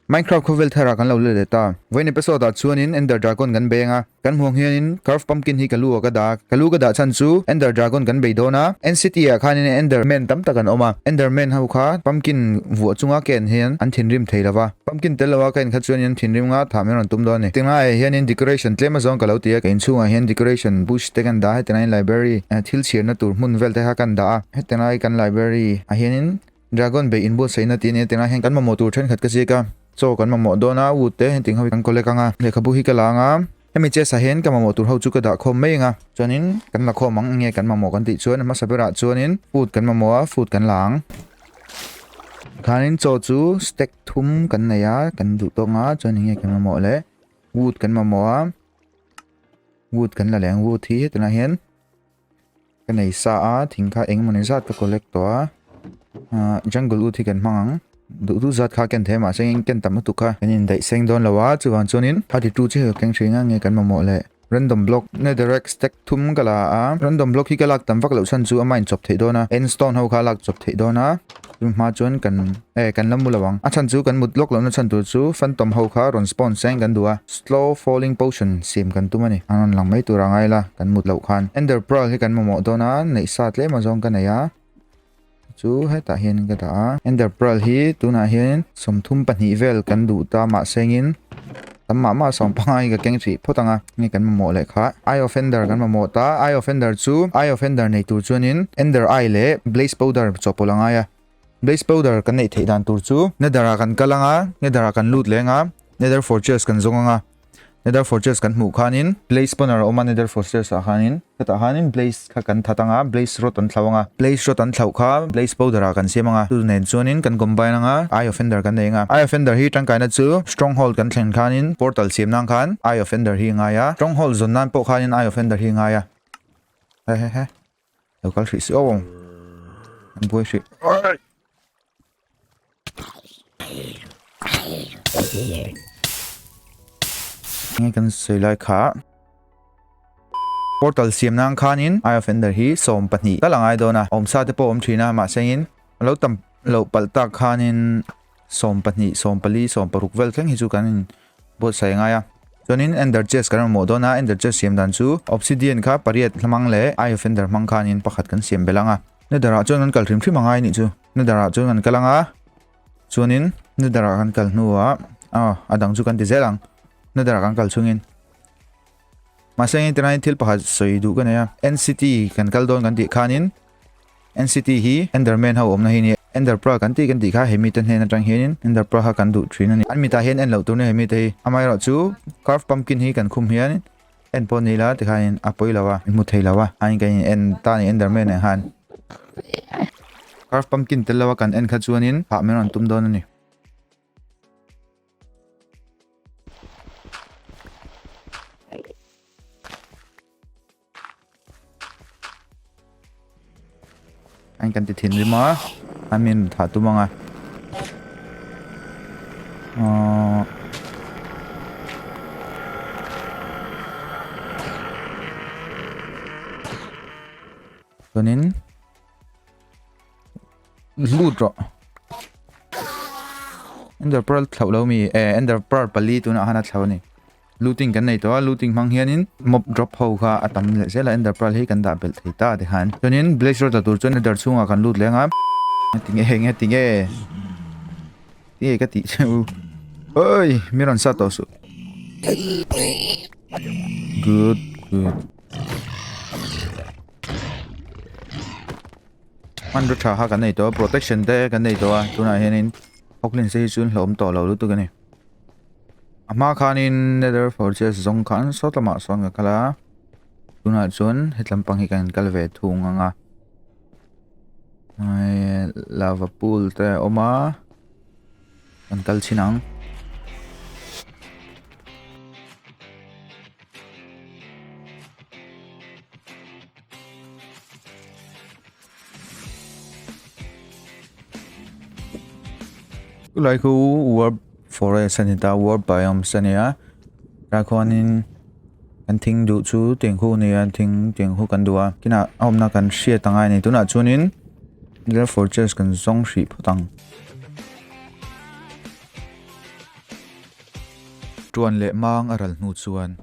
Minecraft khawvel thar ah kan lo let leh ta. Vawiin episode ah chuanin Ender Dragon kan bei anga, kan hmuh ang hianin Carved Pumpkin hi ka lu ah ka dah a, ka lu ka dah chhan chu Ender Dragon kan bei dawn a, End City ah khanin Ender Man tam tak an awm a, Ender Man ho kha Pumpkin vuah chunga ka en hian an thinrim thei lova, Pumpkin tel loa ka en kha chuanin an thinrim nga thah min rawn tum dawn a ni. Tinglaiah hianin decoration tlem azawng ka lo ti a, ka inchhungah hian decoration bush te kan dah a, hetiang laiin library thil chhiarna tur hmun vel te kha kan dah a, hetiang lai kan library ah hianin Dragon bei inbuatsaihna tih a nia tinglai hian kan mamawh tur thenkhat ka ziak a, chaw kan mamawh dawn a, wood te hengting ho hi kan collect ang a, lehkhabu hi ka la ang a, hemi chest ah hian ka mamawh tur ho chu ka dah khawm mai ang a, chuanin kan la khawm ang enge kan mamawh kan tih chuan a hmasa berah chuanin food kan mamawh a, food kan la ang. Khanin chaw chu stack thum kan nei a, kan duh tawk ang a, chuan enge kan mamawh le wood kan mamawh a, wood kan la leh ang wood hi tunah hian. Ka nei sa a thing kha eng emawni zat ka collect tawh a ah jungle wood hi kan hmang ang duh duh zat kha ken thei mahse eng ken tam lutuk kha kan indaih seng dawn lo a chuvang chuanin 32 chi ka keng thin a nge kan mamawh leh random block netherrack stack thum ka la a random block hi ka lak tam vak loh chhan chu a mine chawp theih dawn a end stone ho kha a lak chawp theih dawn a. Chu hma chuan kan eh kan la mu lo ang. A chhan chu kan mut lawk lohna chhan tur chu phantom ho kha rawn spawn seng kan duh a. Slow falling potion siam kan tum a ni. An rawn lang mai tur a ngai la kan mut loh khan. Ender pearl hi kan mamawh dawn a, neih sa tlem a zawng ka nei a. Chu hetah hian ka dah a. Ender pearl hi tunah hian 32 vel kan duh ta mahsengin tam mah mah 15 hi ka keng hrih phawt ang a. Nge kan mamawh leh kha. Eye of Ender kan mamawh ta. Eye of Ender chu Eye of Ender nei tur chuanin Ender Eye leh Blaze Powder chawhpawlh a ngai a. Blaze Powder kan neih theih dan tur chu Nether ah kan kal ang a, Nether ah kan lut leng a, Nether Fortress kan zawng ang a. Nether Fortress kan hmuh khanin Blaze Spawner a awm a Nether Fortress ah khanin hetah khanin Blaze kha kan that ang a, Blaze Rod an thlauh ang a. Blaze Rod an thlauh kha Blaze Powder ah kan siam ang a, chu nen chuanin kan combine ang a, Eye of Ender kan nei ang a. Eye of Ender hi tangkaina chu Stronghold kan thlen khanin portal siam nan khan Eye of Ender hi a ngai a, Stronghold zawn nan pawh khanin Eye of Ender hi a ngai a. He he he. Lo kal hrih si aw. An buai hrih. Nge kan sawi lai kha. Portal siam nan khanin Eye of Ender hi 12 tal a ngai dawn a. Awmsa te pawh awm thin a mahsengin a lo tam loh palh tak khanin 12, 14, 16 vel thleng hi chu kan in buatsaih a ngai a. Chuanin Ender Chest kan mamawh dawn a, Ender Chest siam dan chu Obsidian kha pariat hmang leh Eye of Ender hmang khanin pakhat kan siam belh ang a. Nether ah chuan kan kal hrim hrim a ngai anih chu. Nether ah chuan kan kal ang a, chuanin Nether ah kan kal hnuah aw a dang chu kan ti zel ang. Nether ah kan kal chungin. Mahse engin tirangin thil pakhat sawi duh ka nei a, NCT kan kal dawn kan tih khanin NCT hi Enderman ho awmna hi a ni. Ender Pearl kan tih kan tih kha he mite hnen atang hianin Ender Pearl kha kan duh thin a ni. An mitah hian en loh tur nia he mite hi. Amaherawh chu Carved Pumpkin hi kan khum hian en pawh ni ila tikhanin a pawi lo a, min hmu thei lo a, ain kan in en ta a ni Enderman ah khan. Carved Pumpkin tel lo a kan en kha chuanin phah min rawn tum dawn a ni. Anh kan ti thin rim a an min thah tum anga uh chuanin lut rawh ender pearl thlauh lo mi eh ender pearl pali tunah khan a thlauh a ni. Looting kan nei tawh a, looting hmang hianin mob drop ho kha a tam leh zel a, ender pearl hi kan dah belh thei ta tikhan. Chuanin blaze rod la tur chuan nether chhungah kan lut leng a. Tinge nge tinge tinge ka tih che u. Oi mi rawn sa tawh suh. Good good. Hmanraw tha kha kan nei tawh a, protection te kan nei tawh a, tunah hianin hoglins te hi chu an hlauhawm tawh lo lutuk a ni. A hma khanin nether fortress zawng khan saw lamah sawn ka kal a tunah chuan hetlam pang hi kan kal ve thung ang a lava pool te a awm a kan kal chhin ang. Chulai khu warp forest a ni ta warp biomes a ni a tah khuanin kan thing duh chu tiang khu a ni a thing tiang khu kan duh a kinah a awmna kan hriat angai a ni tunah chuanin fortress kan zawng hrih phawt ang. Ṭuan leh mang a ral hnu chuan.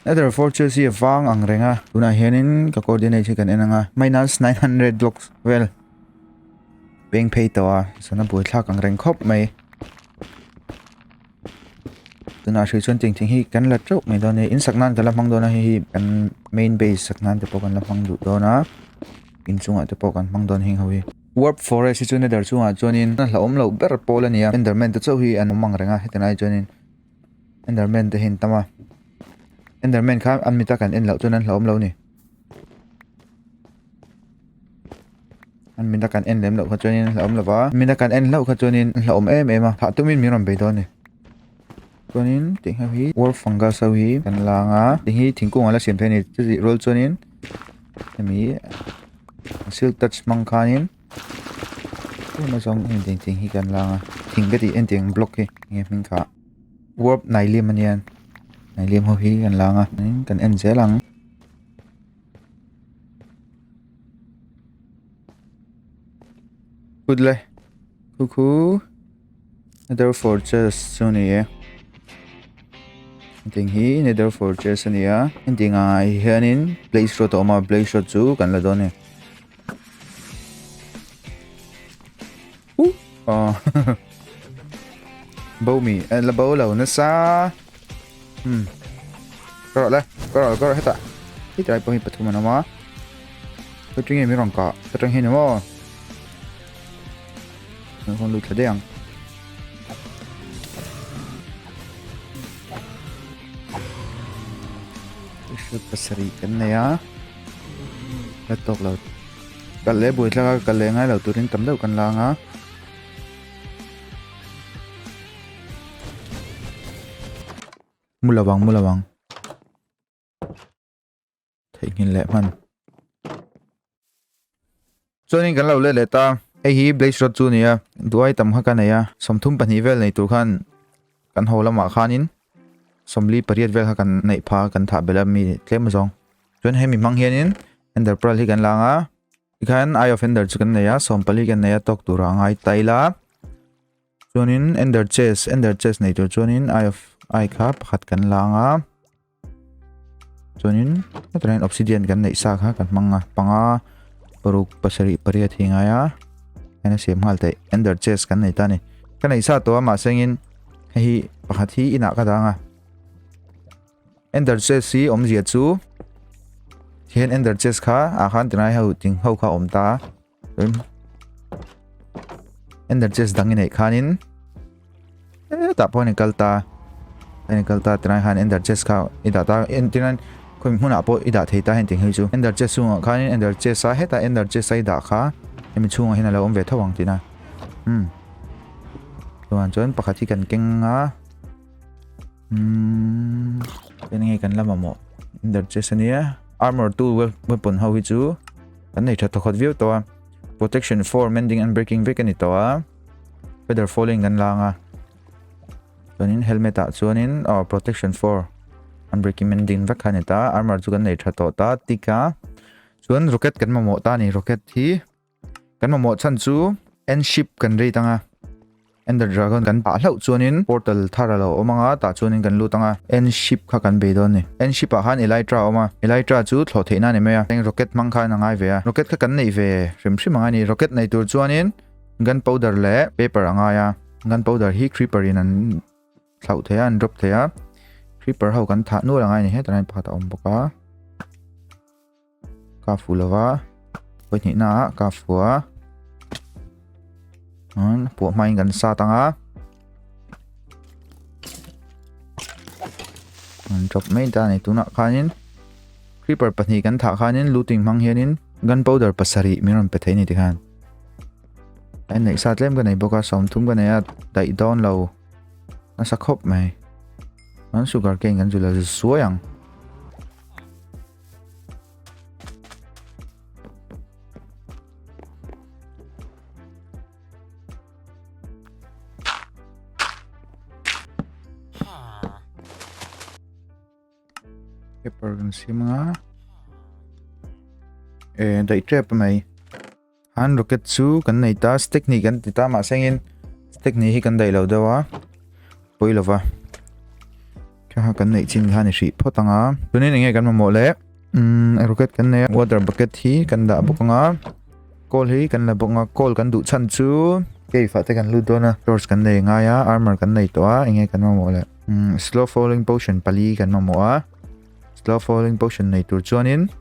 Nether Fortress hi a vang ang reng a, tunah hianin ka coordinate hi kan en ang a, minus 900 blocks vel peng phei tawh a, sana buaithlak ang reng khawp mai. Tunah hrui chuan tiang thing hi kan la teuh mai dawn a ni, in sak nan kan la hmang dawn a, hei hi kan main base sak nan te pawh kan la hmang duh dawn a, inchungah te pawh kan hmang dawn heng ho hi. Warp Forest hi chu Nether chungah chuanin a hlauhawm loh ber pawl a ni a, Enderman te chauh hi an awm ang reng a, heti lai chuanin Enderman te hi an tam a, Enderman kha an mita kan en loh chuan an hlauhawm lo a ni. An mita kan en lem loh kha chuanin an hlauhawm lo va, an mita kan en hlauh kha chuanin an hlauhawm em em a, thah tumin min rawn bei dawn a ni. Chuanin tih ho hi Warp Fungus ho hi kan la ang a, tih hi thingkung a la siam thei a ni, chutih rual chuanin hemi Silk touch hmang khanin tuna zawng heng tiang thing hi kan la ang a thing ka tih en tiang block hi enge hming kha warp nailiam ania nailiam ho hi kan la ang a kan en zel ang. Kut le khu khu Nether Fortress chu a ni e hetiang hi Nether Fortress a ni a hetiang ah hianin blaze rod a awm a blaze rod chu kan la dawn a ni uh ah bo mi la bo lo nasa hmm ka rawh le ka rawh ka rawh hetah hetlai pawh hi pathum an awm a hetiang nge mi rawn kah atang hian emaw. Kan rawn lut thla daih ang. Shoot pasarih kan nei a. La tawk lo. Kal leh buai thlak a kal leh ngai lo turin tam deuh kan la ang a. Mu lovang mu lovang. Theihnghilh leh hman. Chuanin kan lo let leh ta. Hei hi blaze rod chu a ni a. Duai tam kha ka nei a. 32 vel nei tur khan kan ho lamah khanin 48 vel kha kan neih pha kan thah belh a mi tlem zawng. Chuan hemi hmang hianin ender pearl hi kan lang a. Tikhan eye of ender chu kan nei a. 14 kan nei a tawk turah a ngai ta ila. Chuanin ender chest ender chest nei tur chuanin eye of eye kha pakhat kan la anga chuanin hetah hian obsidian kan neih sa kha kan hmang a panga paruk pasarih pariat hi ngai a heng a siam nghal theih ender chest kan nei ta a ni ka neih sa tawh a mahse engin hei hi pakhat hi inah ka dang a ender chest hi awmzia chu hian ender chest kha ah khan tinai ho ting ho kha awm ta a. Ender chest dang i neih khanin hetah pawh in kal ta in kal ta tilai khan ender chest kha i dah ta entirnan khawi hmunah pawh i dah thei ta heng tih hi chu ender chest chungah khanin ender chest a hetah ender chest a i dah kha hemi chhungah hian a lo awm ve tho ang tihna umm chuan chuan pakhat hi kan keng a umm eng nge kan la mamawh ender chest ania armor tool weapon ho hi chu Kan nei tha thawkhat viau tawh a. Protection 4 mending and breaking vek a ni tawh a. Feather falling kan lang a. Chuanin helmet ah chuanin oh protection 4 unbreaking mending vek kha a ni ta. Armor chu kan nei tha tawh ta tik a. Chuan rocket kan mamawh ta a ni. Rocket hi kan mamawh chhan chu end ship kan rate anga. Ender Dragon kan pah hlauh chuanin portal thar a lo awm anga tah chuanin kan lut anga End ship kha kan bei dawn a ni. End ship ah khan Elytra a awm a, Elytra chu thlawh theihna a ni mai a, heng rocket hmang khan a ngai ve a, rocket kha kan neih ve hrim hrim ang a ni. Rocket nei tur chuanin gunpowder leh paper a ngai a, gunpowder hi creeper in an thlauh thei a, an drop thei a, creeper ho kan thah nual a ngai a ni. Hetah hian pakhat a awm bawk a, Ka fu lova vawihnihna ah ka fu a an puah hmain kan sat ang a an drop mai ta a ni tunah khanin creeper pahnih kan thah khanin looting hmang hianin gunpowder pasarih min rawn pe thei a ni tikhan a inneih sa tlem ka nei bawk a 30 ka nei a daih dawn lo nasa khawp mai an sugar cane kan zu la suai ang. Paper kan siam anga eh daih tep mai han rocket chu kan nei ta stick ni kan ti ta mahse engin stick ni hi kan daih lo deuh a pawi lova. Kha kan neih chin kha ni hrih phawt anga. Tunin enge kan mamawh le? Umm rocket kan nei a, water bucket hi kan dah bawk anga. Coal hi kan la bawk anga, coal kan duh chhan chu cave ah te kan lut dawn a, torch kan nei ngai a, armor kan nei tawh a, enge kan mamawh le? Umm slow falling potion pali kan mamawh a, slow falling potion nei tur chuanin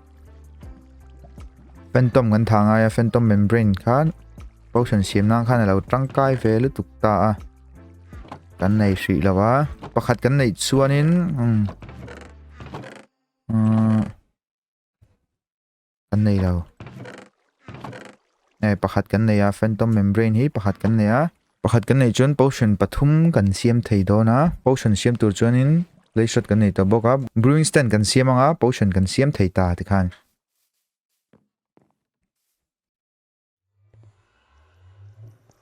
phantom kan tha ngai a, phantom membrane khan potion siam nan khan a lo tangkai ve lutuk ta a. Kan nei hrih lo a, pakhat kan neih chuanin umm umm kan nei lo e pakhat kan nei a phantom membrane hi pakhat kan nei a pakhat kan neih chuan potion pathum kan siam thei dawn a potion siam tur chuanin play shot kan nei tawh bawk a brewing stand kan siam anga potion kan siam thei ta tikhan.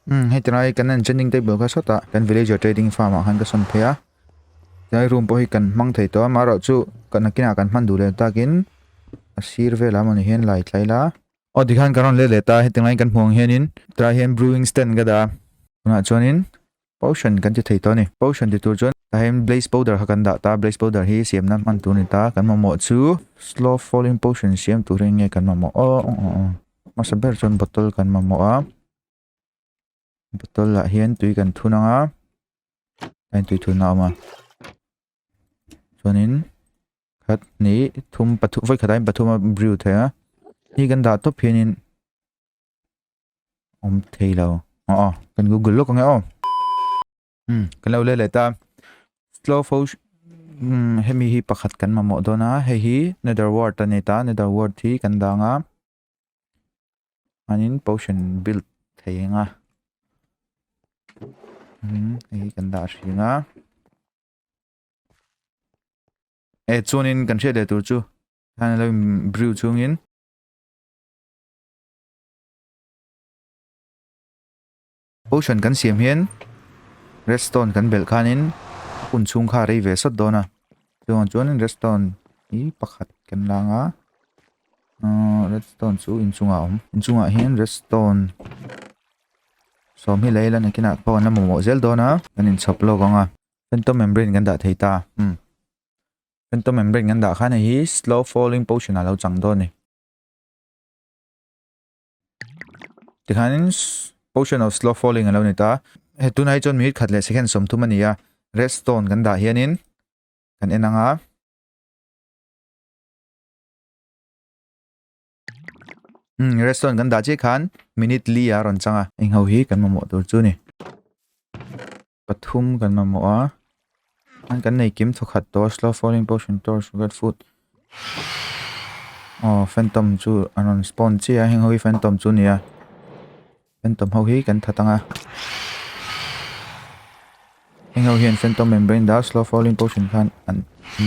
Umm hei tilai kan enchanting table kha sawtah kan villager trading farm ah khan ka sawn phei a tilai room pawh hi kan hmang thei tawh a amaherawhchu kan nakinah kan hman duh leh takin a sir velah mawni hian lai tlai la aw tikhan kan rawn let leh ta heti laiin kan hmuh ang hianin tilai hian brewing stand ka dah a tunah chuanin potion kan ti thei tawh a ni potion ti tur chuan tah hian blaze powder kha kan dah ta blaze powder hi siamna hman tur a ni ta kan mamawh chu slow falling potion siam tur hi enge kan mamawh aw aw aw. Hmasa ber chuan bottle kan mamawh a bottle ah hian tui kan thun ang a heng tui thun a awm a chuanin khat hnih thum pathum vawi khatah hian pathum a brew thei a hi kan dah tawp hianin awm thei lo aw aw kan google lawk ang e aw. Umm kan lo let leh ta slow fo umm hemi hi pakhat kan mamawh dawn a hei hi nether wart a ni ta nether wart hi kan dang a chuanin potion build thei ang a umm hei hi kan dah hring a e chuanin kan hriat leh tur chu khan alo in brew chungin. Potion kan siam hian redstone kan belh khanin a hun chhung kha a rei ve sawt dawn a chuvang chuan redstone hi pakhat kan lang a ahh redstone chu inchungah a awm inchungah hian redstone sawm hi lei la nakinah pawh an la mamawh zel dawn a kan inchhawp lawk ang a phantom membrane kan dah thei ta umm phantom membrane kan dah khan hei hi slow falling potion a lo chang dawn a ni. Tikhanin potion of slow falling a lo ni ta. He tunah hi chuan minute khat leh second 30 a ni a. Redstone kan dah hianin kan en ang a. Hmm, redstone kan dah chiah khan minute li a rawn chang a. Eng ho hi kan mamawh tur chu ni. Pathum kan mamawh a. An kan nei kim thawkhat tawh slow falling potion torch red food. Aw phantom chu an rawn spawn chiah a heng ho hi phantom chu a ni a. Phantom ho hi kan that ang a. Heng ho hian phantom membrane dah slow falling potion khan an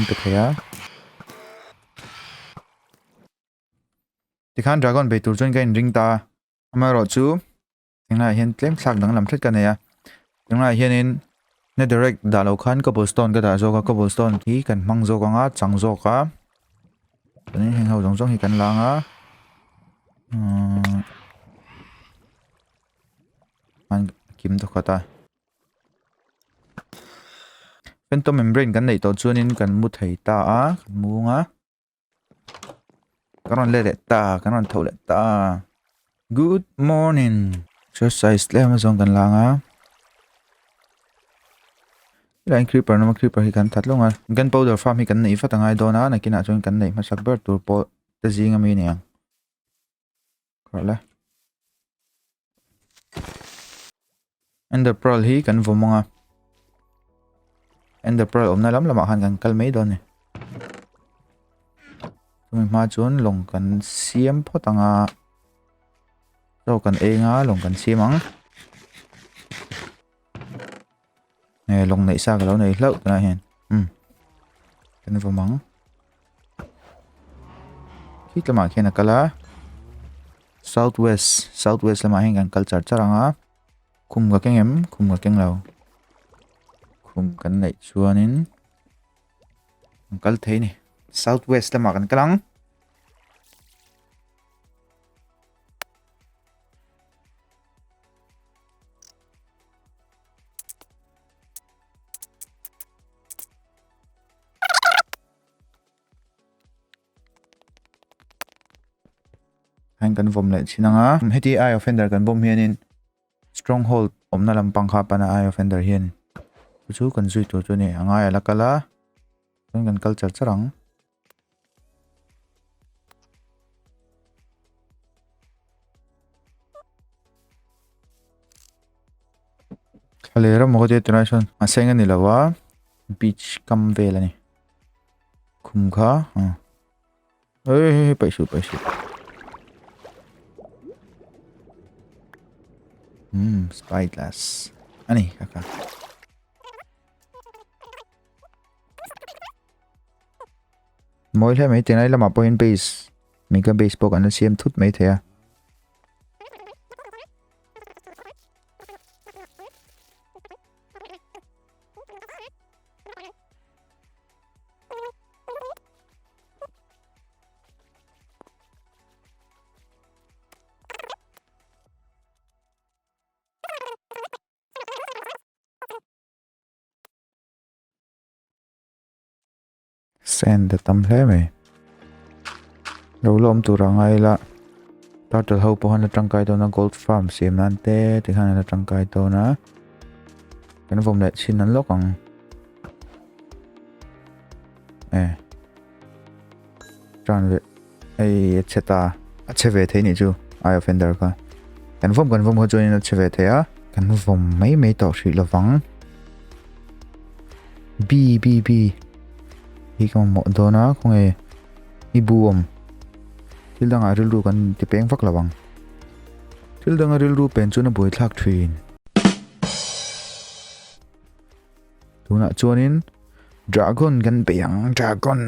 pe thei a. Tikhan dragon bei tur chuan ka inring ta a. Amaherawhchu Tunlaiah hian tlem thlak danglam hret ka nei a tunlaiah hianin netherrack dah loh khan cobblestone ka dah zawk a cobblestone hi kan hmang zawk ang a chang zawk a chuanin heng ho zawng zawng hi kan lang a umm an kim tawkhat a phantom membrane kan neih tawh chuanin kan mu thei ta a kan mu ang a. Kan rawn let leh ta kan rawn tho leh ta good morning exercise tlem a zawng kan lang a helai creeper an awm a creeper hi kan that lawng a gunpowder farm hi kan neih vat a ngai dawn a nakinah chuan kan neih hmasak ber tur pawh te zing ami a ni ang kawrh la ender pearl hi kan vawm ang a ender pearl awmna lam lamah khan kan kal mai dawn a ni chumi hma chuan lawng kan siam phawt ang a chaw kan ei ang a lawng kan siam ang e lawng neih sa ka lo nei hlauh tunah hian um kan vawm ang khi lamah khian a kal a south west south west lamah hian kan kal char char ang a khum ka keng em khum ka keng lo khum kan neih chuanin kan kal thei a ni south west lamah kan kal ang. hian kan vawm leh thin ang a. Heti Eye of Ender kan vawm hianin Stronghold awmna lampang kha pana Eye of Ender hian chu chu kan zui tur chu a ni. A ngai a la kal a, chuan kan kal char char ang. Thla leh ram maw ka tia tunah chuan a seng a ni lo a, beach kam vel a ni. Khum kha ah hei hei hei paih suh paih suh. Hmm spy glass a ni kha kha. Mawi hle mai tinai lamah pawhin base mega base pawh kan la siam thut mai thei a. Sand a tam hle mai. Lo la awm tur a ngai ila. Turtle ho pawh han la tangkai dawn a gold farm siam nan te tikhan an la tangkai dawn a. Kan vawm leh chin an lawk ang. E. Tran ve. Ei a chhe ta. A chhe ve thei nih chu. Eye of Ender kha. Kan vawm kan vawm kha chuan a chhe ve thei a. Kan vawm mai mai tawh hrih lovang. B B B. Hi ka mamawh dawn a khawnge i bu awm. Thil dangah rilru kan ti peng vak lovang. Thil danga rilru pen chuan a buaithlak thin. Tunah chuanin Dragon kan bei ang Dragon.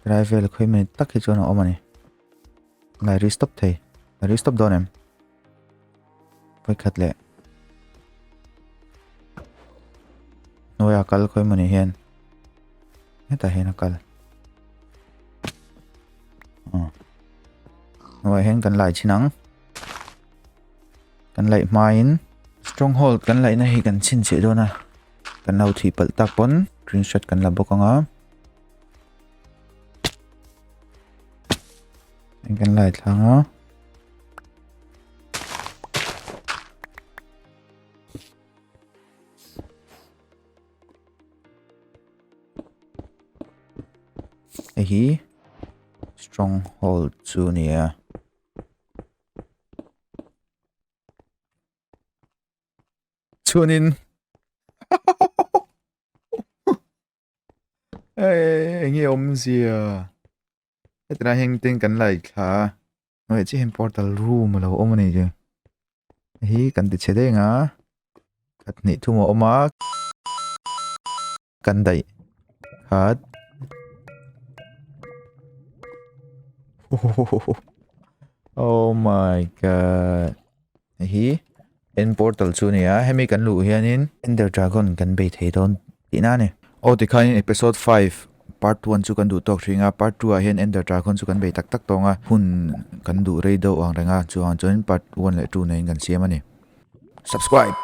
Tlai vel khawi mai tak hi chuan a awm a ni. Lai ri stop thei. Lai ri stop dawn em? Vawikhat leh. Hnuaia kal khawi mawni hian. Hetah hian a kal. Hnuaiah hian kan lai chhin ang. Kan laih hmain stronghold kan laihna hi kan chhinchhiah dawn a. Kan lo thih palh tak pawn green shot kan la bawk ang a. Kan lai thlang a. Hei hi stronghold chu a ni a. Chuanin Eng nge awmzia hetilai hian tin kan la thla a hnuaiah chiah hian portal room a lo awm a ni chu hei hi kan ti chhe deng a khat hnih thum a awm a kan daih khat oh my god hei hi end portal chu a ni a hemi kan luh hianin ender dragon kan bei thei dawn tihna a ni aw tikhanin episode 5 part 1 chu kan duh tawk hring a part 2 ah hian ender dragon chu kan bei tak tak tawng a hun kan duh rei deuh ang reng a chuvang chuan part 1 leh 2 neiin kan siam a ni subscribe.